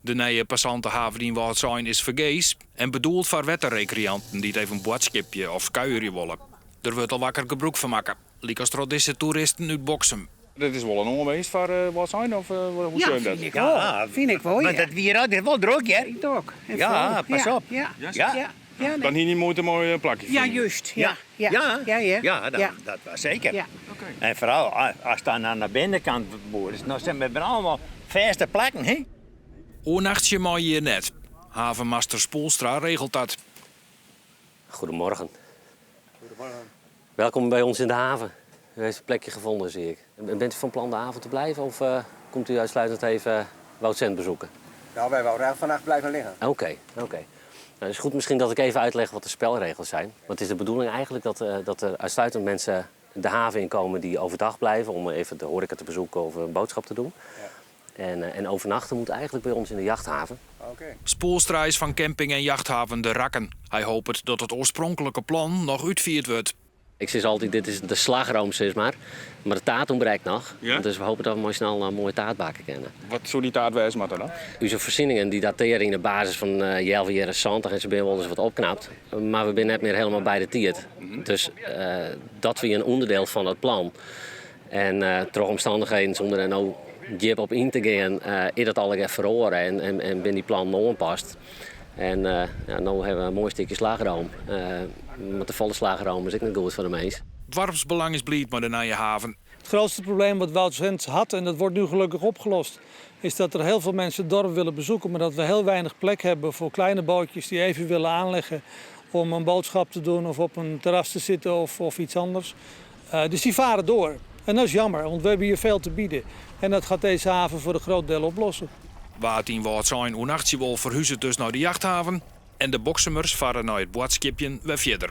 De nije passantehaven yn Wâldsein is fergees en bedoeld foar wetterrekreanten dy't even boadskipje of kuierje wolle. Der wurdt al wakker gebrûk fan makke, lykas troch dizze toeristen út Boksum. Dit is wol in oanwinst foar Wâldsein of hoe Ja, sjoch je dat? fyn ik wol. Fyn ik wol, Want ja. it wie altyd wol drok hjir. Ik ook. En Ja, fol. pas Ja, op. Ja, Ja. ja. Ja, nee. Dan hie je muoite mei in plakje Ja, fine. juist. Ja, ja. Ja, Ja, ja. ja, dat, Ja. dat was zeker. Ja. En foaral as dan oan de binnenkant boer is, dan zijn we allemaal fêste plakken, hè? Oernachtsje mei hjir net. Havenmaster Spoelstra regelt dat. Goedemorgen. Welkom bij ons in de haven. U heeft een plekje gevonden, zie ik. En bent u van plan de avond te blijven of komt u uitsluitend even Woudsend bezoeken? Nou, wij wouden eigenlijk vannacht blijven liggen. Oké. Nou, het is goed misschien dat ik even uitleg wat de spelregels zijn. Want het is de bedoeling eigenlijk dat er uitsluitend mensen de haven inkomen die overdag blijven om even de horeca te bezoeken of een boodschap te doen. En overnachten moet eigenlijk bij ons in de jachthaven. Spoelstra is fan camping en jachthaven De Rakken. Hy hopet dat it oarspronklike plan noch útfierd wurdt. Ik sis altyd, dit is de slagroom, sis mar. Mar de taart ûntbrekt noch. Ja? Dus we hoopje dat we moai snel in moaie taart bakke kinne. Wat soe dy taart wêze moatte dan? Us foarsjenningen dy datearje yn de basis fan healwei jierren 70 en se binne wolris wat opknapt. Mar we binne net mear hielendal by de tiid. Dus dat wie in ûnderdiel fan dat plan. En troch omstannichheden, sûnder der no djip op yn te gean, is dat allegear feroare en binne dy plannen oanpast. En ja, no hawwe we in moai stikje slagroom. Mar te folle slagroom is ek net goed foar de mins. Doarpsbelang is bliid mei de nije haven. Het grootste probleem wat Woudsend had, en dat wordt nu gelukkig opgelost, is dat er heel veel mensen het dorp willen bezoeken, maar dat we heel weinig plek hebben voor kleine bootjes die even willen aanleggen om een boodschap te doen of op een terras te zitten of iets anders. Dus die varen door. En dat is jammer, want we hebben hier veel te bieden. En dat gaat deze haven voor een groot deel oplossen. Wa't yn Wâldsein oernachtsje wol, ferhuzet dus nei de jachthaven. En de Boksumers farre nei it boadskipjen wer fierder.